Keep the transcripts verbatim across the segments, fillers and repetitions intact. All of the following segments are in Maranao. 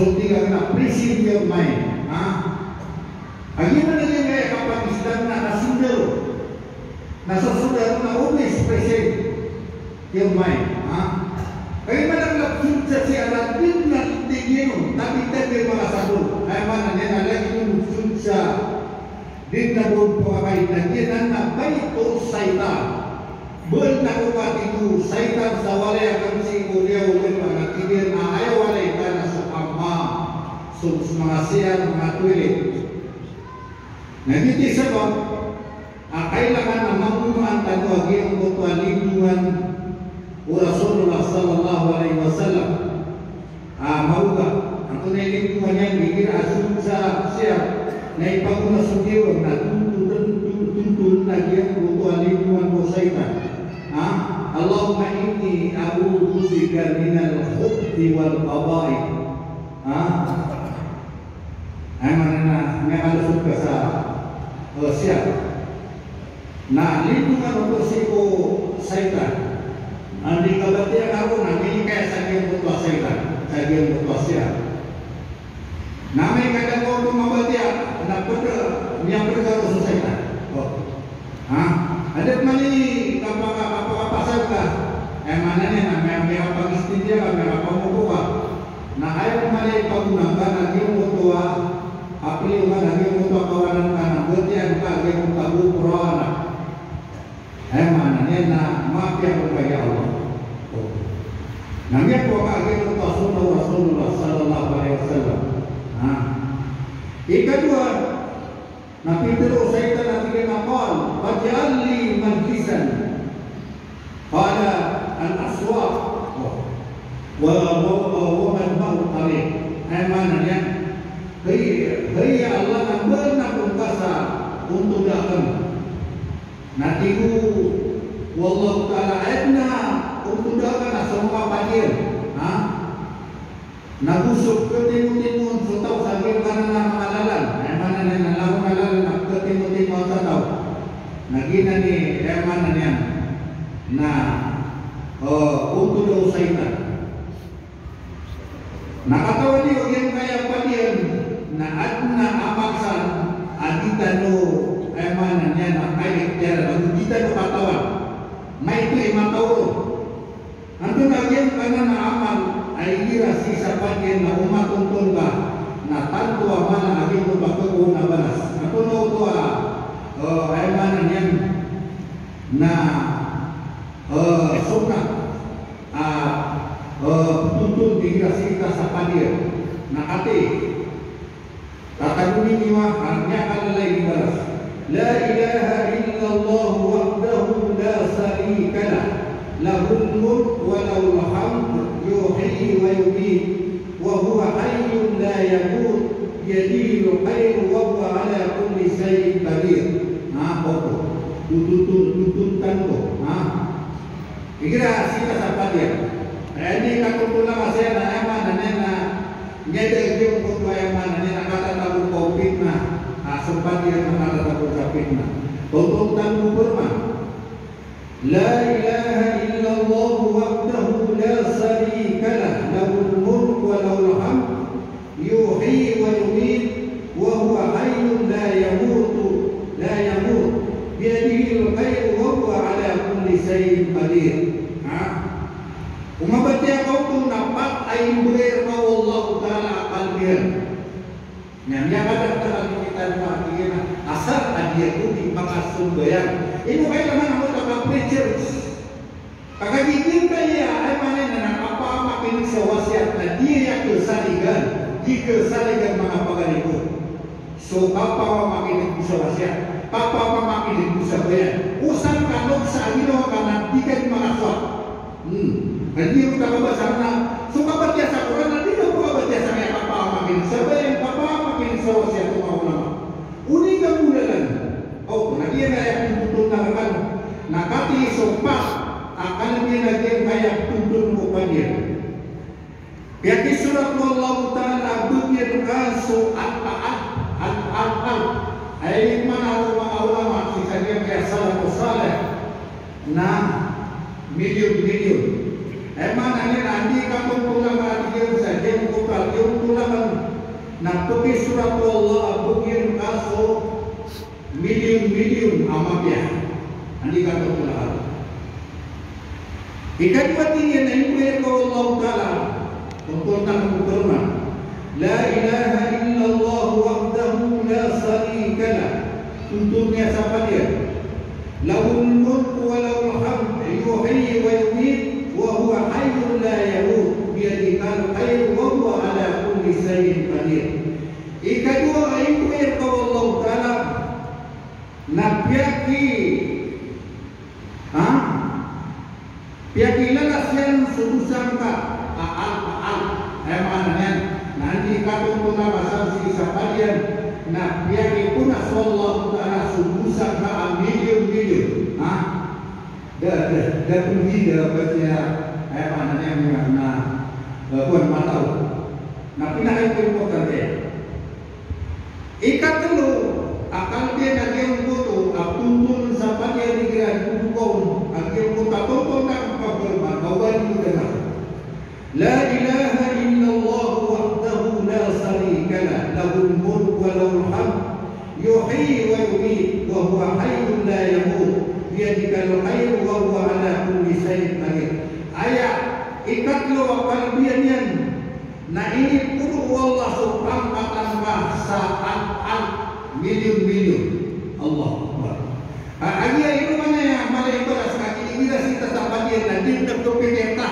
Tig iyan a present your mind, ha? Kagiya man iyan kaya kapag-Islam na kasindaro. Na so sodaro na always present your mind, ha? Kagiya man a kapag-Islam sa siya na di na tig iyan on, tabi-tabi manga sabot. Aya maana niyan na lagid o sodaro sa di na bo pakain na giyanan na baytu shaitan. Bal na ko katigo shaitan sa walay akn sii ko liyawaw a tig iyan a aya walay ka na so hammam, so, so manga C R, manga toilet. Na giyoto i sabap a kailangan a magomaan tano a giyangkoto a lindongan o Rasulullah sallallahu alaihi wasallam. A, maoga. Antonaa i lindongan iyan, igira a sodaro sa C R na ipagona so giyawang na tontol, tontol, tontol na giyangkoto a lindongan o shaitan. Ha? Allahumma inni a'udhu bika minal khubuthi wal khaba'ith. Ha? Aya maana na miyakalosod ka sa, eh, C R. Na lindongan oto sii ko shaitan. Na di kabatiya ka ron na minikaya sa giyangkoto a shaitan, sa giyangkoto a C R. Na amay ka da ka oto mabatiya, na pd, miyapd ka ron so shaitan. O. Ha? Adn man i kapaka-, kapakapasad ka. Aya maana niyan na miya-, miyakapag-istinja ka, miyakapamoko ka. Na aya maana i pagona ngka na giyangkoto a, a pliyo ngka na giyangkoto a kawanan ka na batiyaan ka giyangkoto a gopro a anak. Aya maana niyan na mapiya ko kaya Allah. Na miyakowa ka giyangkoto a sunnah o Rasulullah sallallahu alaihi wasallam. Ha? Ikadowa, na pitharo o shaitan a tig iyan a, qal, ij'al li majlisan. Qala, al-aswaq. Wa, wa, wa, wa madma'u tariq. Aya maana niyan, hay, hay ya Allah, na mbala ako ngka sa ontod akn. Na tig o Allah Ta'ala, aya na ontod akn na so manga padiyan. Ha? Na go so pkhatimotimo on so taw sa giyangkanan a manga lalan. Aya maana niyan na langon a lalan na pkhatimotimo on sa taw. Na giyanan i, aya maana niyan na, eh, ontod o shaitan. Na katawan iyo giyangkaya padiyan na adn a amal san a di tano, aya maana niyan na kaya ikhtiyar, na di tano katawan. Maito i mataw ron. Antonaa giyangkanan a amal a igira sii sa padiyan na omatontol ka, na tanto a mala a giyangkoto a khakowa on a balas. Antonaa oto a, eh, aya maana niyan na, eh, sunnah a, eh, ptontol igira sii ka sa padiyan. Na katii, Tatagoni niyo a, a miyakalala i balas. La ilaha illallah wahdahu la sharika lah, lahul mulku wa lahul hamd, yuhyi wa yumiit, wa huwa hayyun la yamut, biyadihil khairu wa huwa ala kulli shay'in qadir. Na, oto. Tututun, tutun tanto. Na. Igira sii ka sa padiyan. Aya ini katontolan a saya na aya maana niyan na miyada giyangkoto aya maana niyan na katatago ko pitna. A so padiyan na katatago sa pitna. Tonton tano bo pman. La ilaha illallah wahdahu la sharika lah, lahul mulku wa lahul hamd, yuhyi wa yumiit, wa huwa hayyun la yamutu, la yamut, biyadihil khairu wa huwa ala kulli shay'in qadir. Ha? O mabatiya ka oto na pat a imbgay rka o Allah Ta'ala a kalbihan. Na miyakadakdakl i kitab a tig iyan a asar a di ako di makasambayang. Ino kailangan a makapreacher? Ka kagiya giyangkaya, aya maana niyan na kapamakin'g sa wasiyat na di aya khasaligan, di khasaligan manga pagari ko. So kapamakin'g sa wasiyat, kapamakin'g sa bayat. O san ka noksa a ginawa ka na di ka di makasowat. Hmm. Ka di ron ka kabasa na, so kabatiya sa Qur'an na di ka bo kabatiya sa miyakapamakin'g sa bayat, kapamakin'g sa wasiyat o manga ulama. Odi ka bo lalan. O, na giya na aya ptotol na rkano. Na katii so pat a kalbihan a giyangkaya ptotol ko padiyan. Piyakisorat o Allahu Ta'ala a bagian ka so al-, al-, al-, al-, al-, aya ini maana o manga ulama sii sa giyangkaya salafus salih na milyon-milyon. Aya maana niyan na anda i katontolan a tig iyan sa giyangkoto Pagiyontolan na pkisorat o Allah a bgan ka so milyon-milyon a mapiya. Anda i katontol akal. Ikadowa, tig iyan a inkoyar ka o Allah Ta'ala, tontolan ka ko Qur'an. La ilaha illallah wahdahu la sharika lah. Tontolan iyan sa padiyan. Lahul mulku wa lahul hamd, yuhyi wa yumiit, wa huwa hayyun la yamut, biyadihil khair, wa huwa ala kulli shay'in qadir. Ikadowa a inkoyar ka o Allah Ta'ala, na piyaki, ha? Piyakilalas iyan so dosa ngka a alf, a alf. Aya maana niyan na anda i katontol akal sa sii sa padiyan na piyaki ko na so Allah Ta'ala so dosa ngka a milyon-milyon. Ha? Da, da, da pn di, da pn di, aya maana niyan na, eh, kowan, mataw. Na pinaka-importante. Ikatlo a kalbiyan a giyangkoto a tontolan sa padiyan igira di ko dokaon a giyangkoto a tontolan ka ko Qur'an, ka oway di ko dn a. La ilaha illallah wahdahu la sharika lah, lahul mulku wa lahul hamd, yuhyi wa yumiit, wa huwa hayyun la yamut, biyadihil khair, wa huwa ala kulli shay'in qadir. Aya ikatlo a kalbiyan iyan na iniporo o Allah so pangkatan ka sa alf-alf, milyon-milyon. Allahu Akbar. A, aya ino man aya mala i balas ka, igira sii ta sa padiyan na di dn a pipikir ta.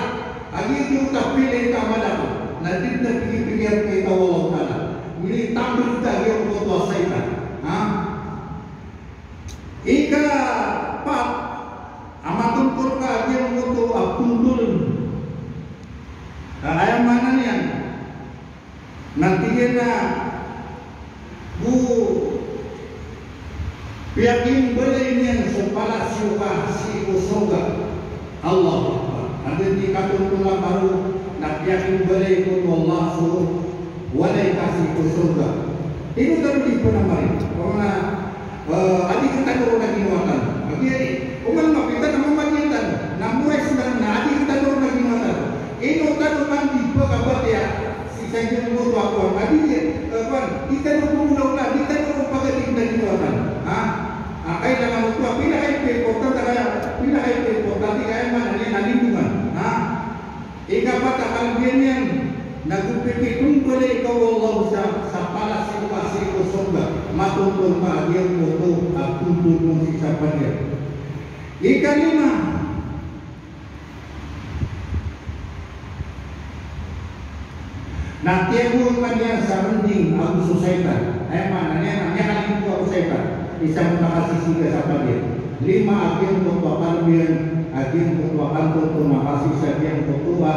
Aya ino ta pili ta mala, na di dn a pipikir ta o Allah Ta'ala. Minitambol ta giyangkoto a shaytan. Ha? Ikapat a matontol ka a giyangkoto a tontolan. Ka aya maana niyan na tig iyan a bo piyakimbalay niyan so palasyo ka sii ko sorga. Allahu Akbar. Anda i katontol akal na piyakimbalay ko o Allah so walay ka sii ko sorga. Ino tano di pnamari? Oway na, eh, adi kitano ron a ginawa tano. Agi, oman mapita na mamadiya tano. Na moway sii na adi kitano ron a ginawa tano. Ino tano man di pkabatiya sii sa giyangkoto a kowan. Adi, eh, kowan, di tano pmolaola, di tano pagadi a ginawa tano. Ha? A, kailangan oto a pinaka-importante, pinaka-importante, aya maana niyan na lindongan. Ha? Ikapat a kalbiyan iyan na go pikimbalay ka o Allah sa, sa palasyo ka sii ko sorga, matontol ka a giyangkoto a tontolan sii sa padiyan. Ikalima, na tiyagoan ka niyan sa rnding ago so shaytan. Aya maana niyan na miyakalimbo ka ko shaytan. Isa ko makasisii ka sa padiyan. Lima a giyangkoto a kalbiyan, a giyangkoto a kantonton a kasisii sa giyangkoto a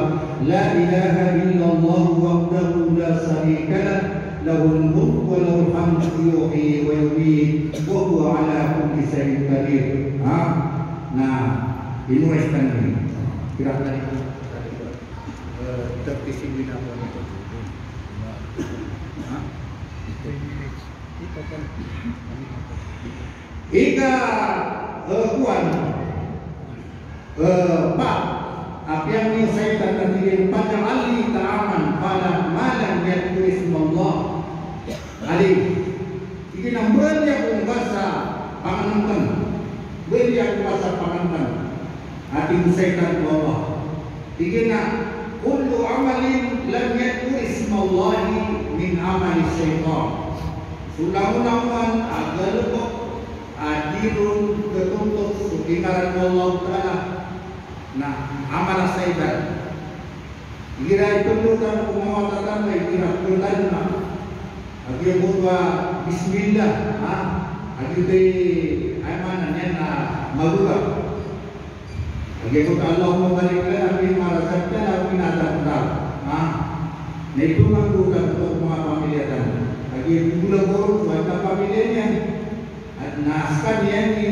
la ilaha illallah wahdahu la sharika lah, lahul mulku wa lahul hamd, yuhyi wa yumiit, wa huwa ala kulli shay'in qadir. Ha? Na, ino aya sii tano ini. Kira-kira. Eh, thirty-seven ako nito. Ha? Ika, eh, kowan, eh, pat, a piyangni o shaytan na tig iyan, faj'al li ta'aman, qala ma lam yadhkur ismallah alayh. Tig iyan a mbala ako ngka sa pangnngkn. Mbala ako ngka sa pangnngkn. A tig o shaytan ko Allah. Tig iyan a, kullu amalin lam yadhkur ismallahi min amali shaytan. So langolangon a galbk a di ron katontol so ingaran o Allah Ta'ala na amal a shaytan. Igira ipndo tano ko manga wata tano, igira pndo tano na a giyangkoto a bismillah, ha? A giyoto i, aya maana niyan na magoga. A giyangkoto a Allahumma barik lana fima razaqtana wa qina adhaban nar. Ha? Na ipmanggoga tano ko manga pamilya tano. A giyangkoto a goro, so aya pamilya niyan. Na skaniyan i,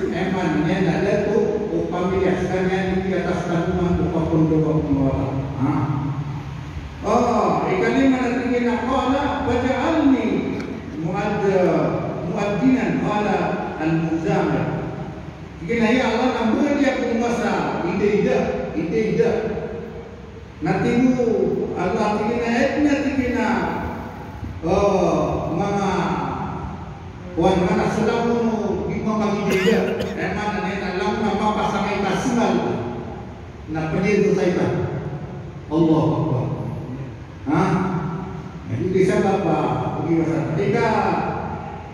aya maana niyan na dato o pamilya, skaniyan i piyatas tano man o kapndo ko manga wata. Ha? O, ikalima na tig iyan a qala, faj'alni muad-, muadhdhinan, qala al-muzammir. Tig iyan a, ya Allah, na mbala ako ngka sa ida-ida, ida-ida. Na tig o Allah, tig iyan a, aya na tig iyan a, eh, manga, wan, manga so langon o di mamagidaya. Aya maana niyan na langon a mapasang i kasingal. Na pd iyan so shaytan. Allahu Akbar. Ha? Na giyoto i sabap a paghiwasan. Ika,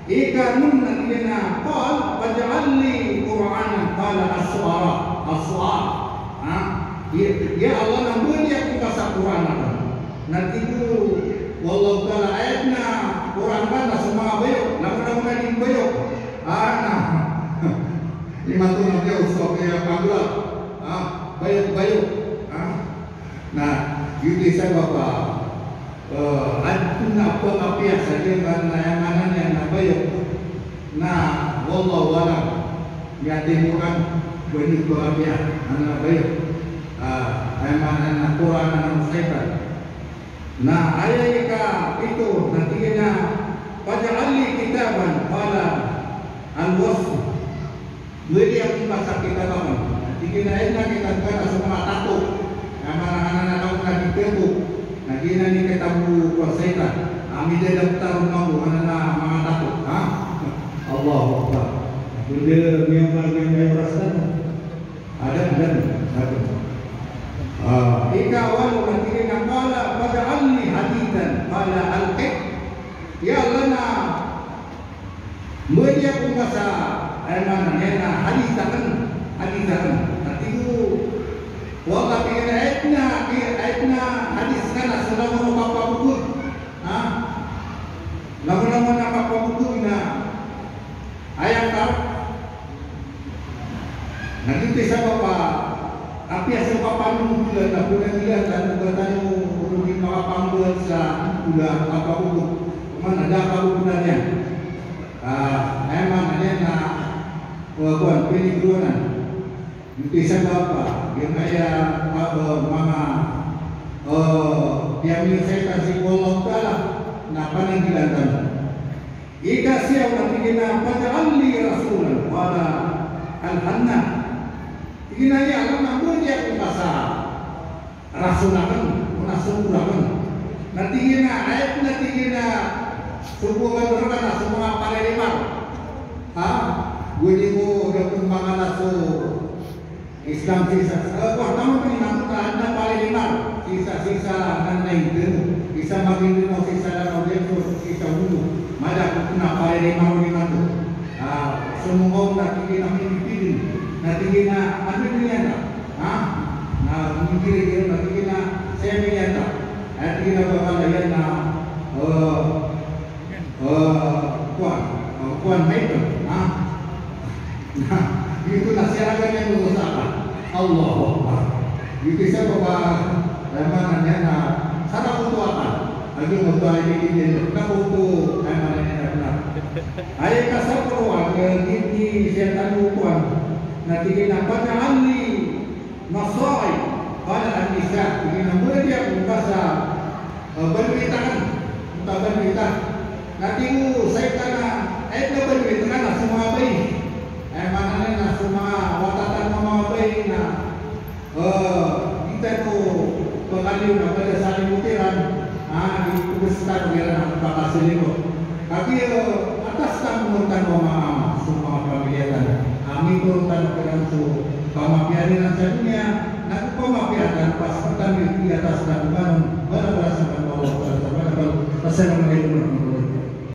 ika anem na tig iyan a, qal, faj'al li Qur'anan, qala as-su'ara, as-su'ara. Ha? Ya, ya Allah, na mbgay ako ngka sa Qur'an akn. Na tig o Allah Ta'ala, aya na Qur'an ka na so manga bayo, langon a manga di bayo. Ha, na. Imanto na bayo, so kaya pagla. Ha, bayo, bayo. Ha? Na, giyoto i sabap a, eh, adn a ba kapiya sa giya na aya maana niyan na bayo. Na, wallahu a'lam. Miyatay ko kan, ba niyo ba kapiya, ano na bayo. Ah, aya maana niyan na Qur'an, ano, shaytan. Na, aya ikapito, na tig iyan a, faj'al li kitaban, qala al-wasf. Mbgay ako ngka sa kitab akn. Tig iyan a, aya na kitab ka na so manga tato. Aya maana niyan na kagiya na di tato. Na giyanan i kitab o shaytan. Ami da daftar o manga, maana na manga tato. Ha? Allahu Akbar. Anda miyamar niyan kay oras tano. Ada, ada, ada. Ah, ikawalo na tig iyan a, qala, faj'al li hadithan. Qala, alqih. Ya Allah, na mbgay ako ngka sa, aya maana niyan na hadith akn, hadith akn. Na tig o Allah, tig iyan a, aya na, aya na hadith ka na so langon o kapabogod. Ha? Langon a manga kapabogod na aya ka. Na giyoto i sabap a apiya so kapabogod na pnanggilaan tano, ba tano ron di makapanggal sa bola a kapabogod. Maana da a kabogod iyan. Ah, aya maana niyan na, eh, kuwan, pinigroanan. Giyoto i sabap a, giya aya, ah, eh, manga, eh, piyamiyosa tano sii ko Allah Ta'ala, na pananggilaan tano. Ikasiyaw na tig iyan a, faj'al li rasulan, qala al-hannah. Tig iyan a, ya Allah, na mbgay ako ngka sa rasul akn, o na sogo akn. Na tig iyan a, aya na tig iyan a, sogo akn rka na so manga palirimar. Ha? Gowani ko da pn manga na so Islam sii sa, eh, kuwan, tano pn imanto na adn a palirimar. Sii sa, sii sa nan na intano. Isa magintano, sii sa nan na intano, sii sa ulo. Mada ko pn a palirimar o imanto. Ah, so manga on na tig iyan a mipipidin. Na tig iyan a, ano niyan na? Ha? Na mipipidin na tig iyan a, saya niyan na. Aya tig iyan a ba kala iyan na, eh, Eh, kuwan, eh, kuwan, maito, ha? Na, giyoto na siyaragan iyan o saka. Allahu Akbar. Giyoto i sabap a, aya maana niyan na, sana oto aka. Agi mo to ay di, di, di, na oto, aya maana niyan na. Aya kasapolo a, eh, di, di, siya tano kuwan. Na tig iyan a, faj'al li masahif, qala an-nisa, tig iyan a mbgay ako ngka sa, eh, banwit akn, onta banwit akn. Na tig o shaytan a, aya na banwit akn na so manga bae. Aya maana niyan na so manga wata tano a manga bae na, eh, di tano pkaliyo na ba da sa limot iran, ah, di pkasita ko iran a pakasalimot. Kagiya, eh, atas tano tano a manga ama, so manga pamilya tano. Ami ko tano kiran so pamapiya iran sa doniya, na ko pamapiya tano pas tano i atas tano kanon, bala bala sa tano Allah Ta'ala, bala bala. Assalamu alaikum warahmatullahi